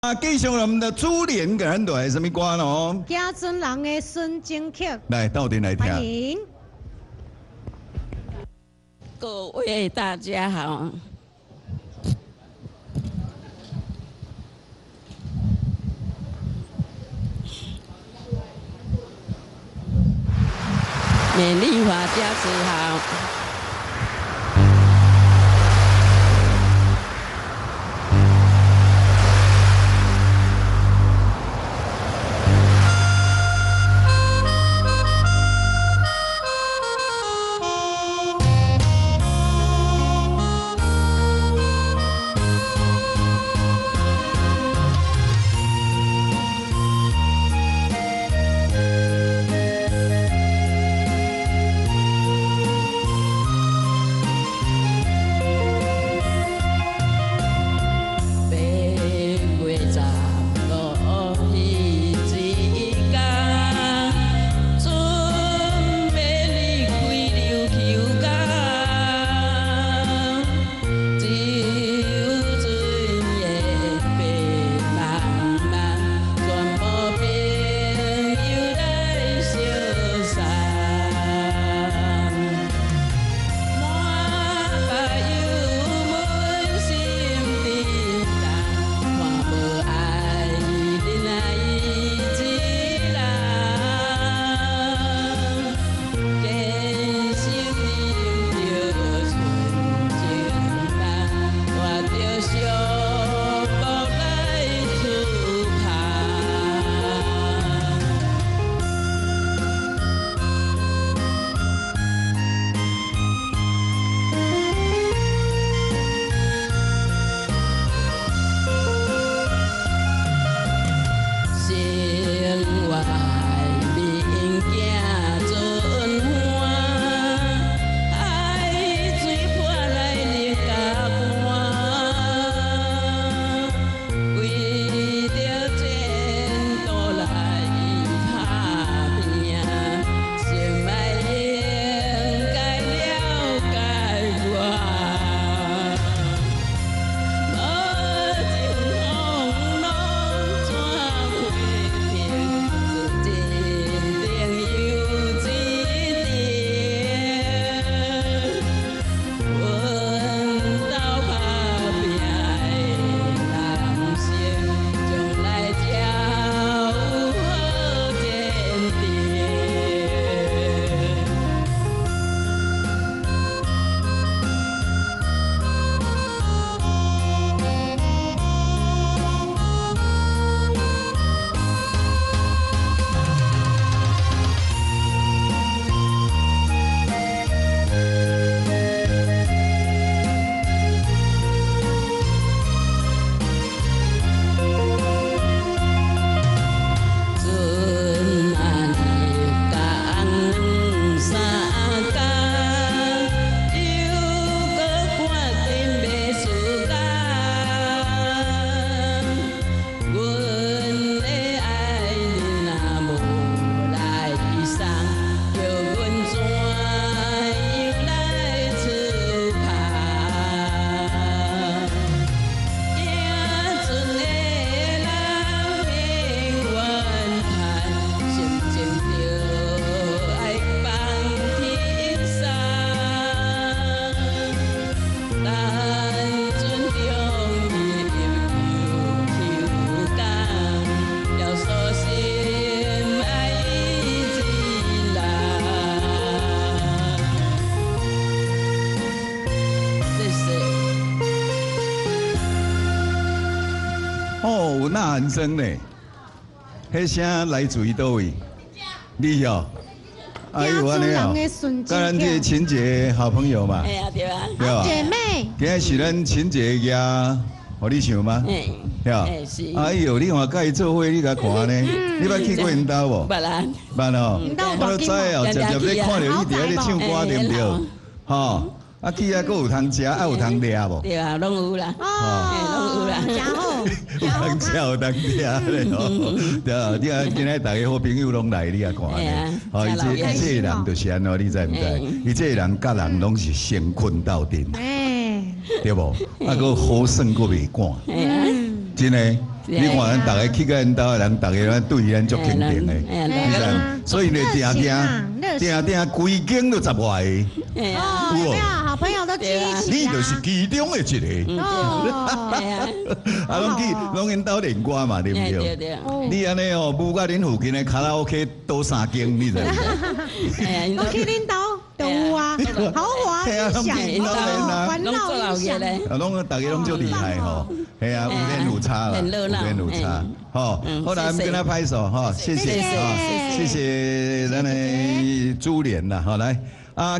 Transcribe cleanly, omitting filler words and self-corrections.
啊，继续我们的珠帘给咱带来什么歌喏？寄船人的纯情曲，来斗阵来听。欢迎。各位大家好。美丽华家子好。哦，有呐喊声呢，彼声来自于佗位？你哦，哎呦，按呢哦，佮咱这个琴姐好朋友嘛，哎呀，对啊，对吧？姐妹，今仔是咱琴姐举，予你唱吗？对吧？哎呦，你看佮伊做伙，你共看呢？你捌去过𪜶兜无？捌啊，捌哦。我都知哦，常常咧看著你伫遐咧唱歌，对毋对？吼。啊，去遐阁有通食，啊有通掠无？对啊，攏有啦。哦，攏有啦，誠好。有通食，有通掠咧吼。對啊，你啊，今仔逐个好朋友攏來，你也看咧。哦，伊這伊這个人就是按怎，你知毋知？伊這个人佮人攏是誠懇鬥陣。對無？啊，閣好耍閣袂趕。真的。你看咱逐个去共𪜶兜的人，逐个咱對咱足肯定的，你知？所以呢，定定定定規間都十外個。哦，有沒有好朋友都聚一起。你就是其中的一個。哦，啊，攏去攏𪜶兜練歌嘛，對毋對？對對。你按呢哦，舞甲恁附近的卡拉 OK 多三間，你知無？我去恁兜就有啊，豪華音響，環繞音響。啊，攏逐个攏足厲害吼，係啊，有練有差啦，有練有差，吼。好來，我們跟他拍手吼，謝謝，謝謝咱的珠蓮啦，好來啊。